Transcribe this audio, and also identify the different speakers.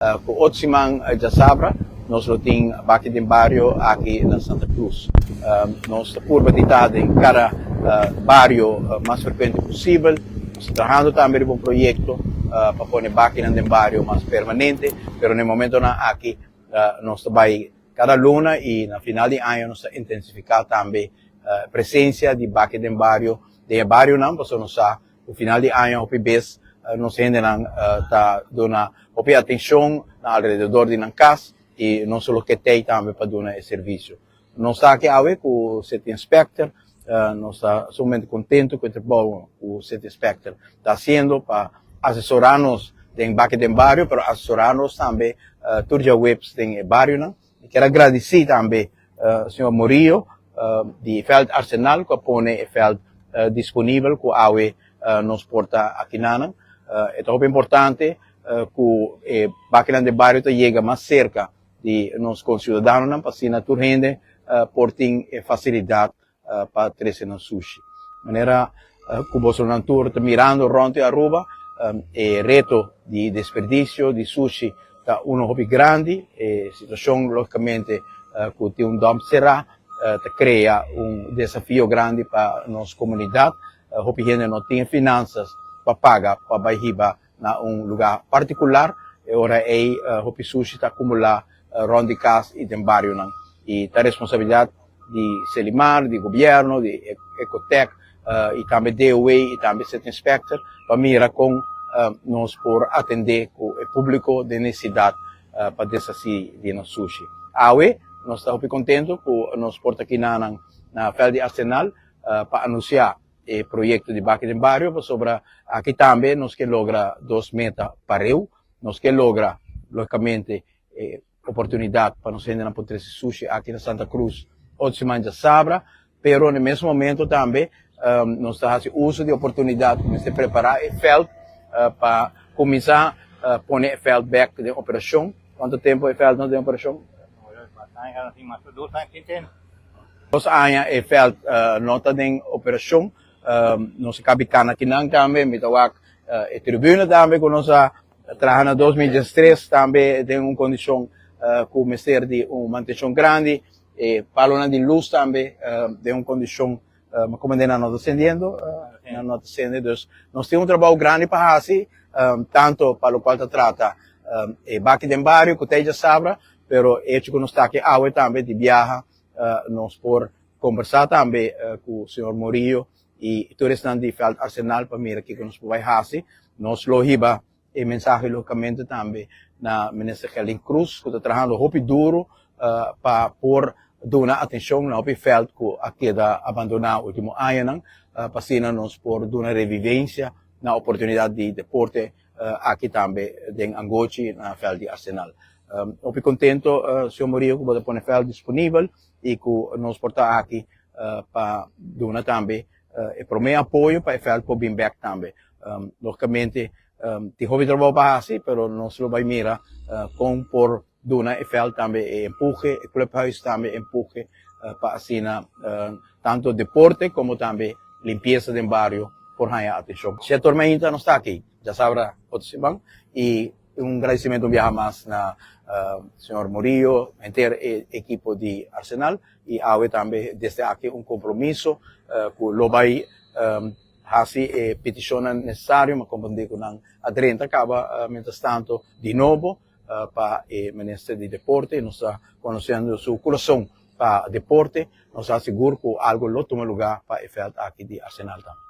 Speaker 1: Ku otro siman djasabra nos lo tin Baki den Bario aki na Santa Cruz. Nos ta purba di ta den kada bario mas frekuente posibel. Nos ta trahando tambe riba un proyekto pa pone bakinan den bario mas permanente, pero na e momentonan aki nos ta bai kada luna i na final di aña nos ta intensifiká tambe presensia di Baki den Bario den e barionan pasobra nos sa Ku final di aña hopi bes nos hendenan ta duna hopi atenshon na alrededor di nan kas i nos lo ke tei tambe pa duna e servisio. Nos ta aki awe ku City Inspector, nos ta sumamente kontentu ku e trabou ku City Inspector ta hasiendo pa asesorá nos den Baki den Bario pero asesorá nos tambe tur djaweps den e barionan. Mi kier a gradisí tambe señor Murillo di Veld Arsenal ku a pone e veld disponibel ku awe nos por ta akinanan. E ta hopi importante ku e bakinan den bario ta yega mas serka di nos konsiudadanonan pa asina tur hende por tin e fasilidat pa trece nan sushi. Manera cu bosonan tur ta mirando rond di Aruba, e reto di desperdicio di sushi ta uno hopi grandi. E situacion logicamente cu tin un dump cera ta crea un desafio grandi pa nos comunidad. Hopi hende no tin e finanzas pa paga pa bay hiba na un lugar particular. E ora ey hopi sushi ta acumula rond di cas y den barionan y ta responsabilidad di Selimar, di gobierno, di Ecotec y tambe DOW y tambe City Inspector pa mira con nos por atende cu e publico den necesidad pa deshaci di nos sushi. Awe nos ta hopi contento cu nos por ta kinanan na veld di Arsenal pa anuncia e proyecto di Baki den Bario pasobra aki tambe nos ke logra dos meta pareu. Nos ke logra logicamente e oportunidad pa nos hendenan por trece sushi aki na Santa Cruz otro siman djasabra, pero na e mes momento tambe nos ta haci uso di oportunidad cu mester prepara e veld pa cuminsa pone e veld bek den operacion. Cuanto tempo e veld no den operacion? Dos aña e veld no ta den operacion. Nos a cabi cana akinan tambe, mi ta wak e tribuna tambe cu nos a traha na 2013 tambe den un kondishon ku mester di un mantenshon grandi. E palonan di lus tambe den un kondishon ma komo nan no ta sendiendo, nan no ta sende. Dus nos tin un trabou grandi pa hasi, tanto pa lokual ta trata e baki den bario ku ta e djasabra, pero e hecho ku nos ta aki awe tambe di biaha nos por kombersá tambe ku señor Murillo i tur esnan di Veld Arsenal pa mira kiko nos por bai hasi. Nos lo hiba e mensahe logicamente tambe na Minister Gerlin Croes ku ta trahando hopi duro pa por duna atencion na hopi veld ku a keda abandoná ultimo añanan pa asina nos por duna revivencia na oportunidad di deporte aki tambe den Angochi na veld di Arsenal. Hopi contento señor Murillo ku bo ta pone veld disponibel i ku nos por ta aki pa duna tambe e promé apoyo pa e vèlt por bin bèk tambe. Lógikamente tin hopi trabou pa hasi, pero nos lo bai mira kon por duna e vèlt tambe e empuhe, e clubhuis tambe e empuhe pa asina tantu deporte komo tambe limpiesa den bario por haña atenshon. Setor Mainta nos ta aki djasabra otro siman i un gradisimentu un biaha mas na señor Murillo, henter e ekipo di Arsenal. I awe tambe desde aki un kompromiso ku lo bai hasi e petishonnan nesesario. Mi a komprendé ku nan a drenta kaba mientrastanto di nobo pa e minister di deporte. Nos ta konosiendo su kurason pa deporte. Nos ta sigur ku algu lo tuma lugá pa e vèlt aki di Arsenal tambe.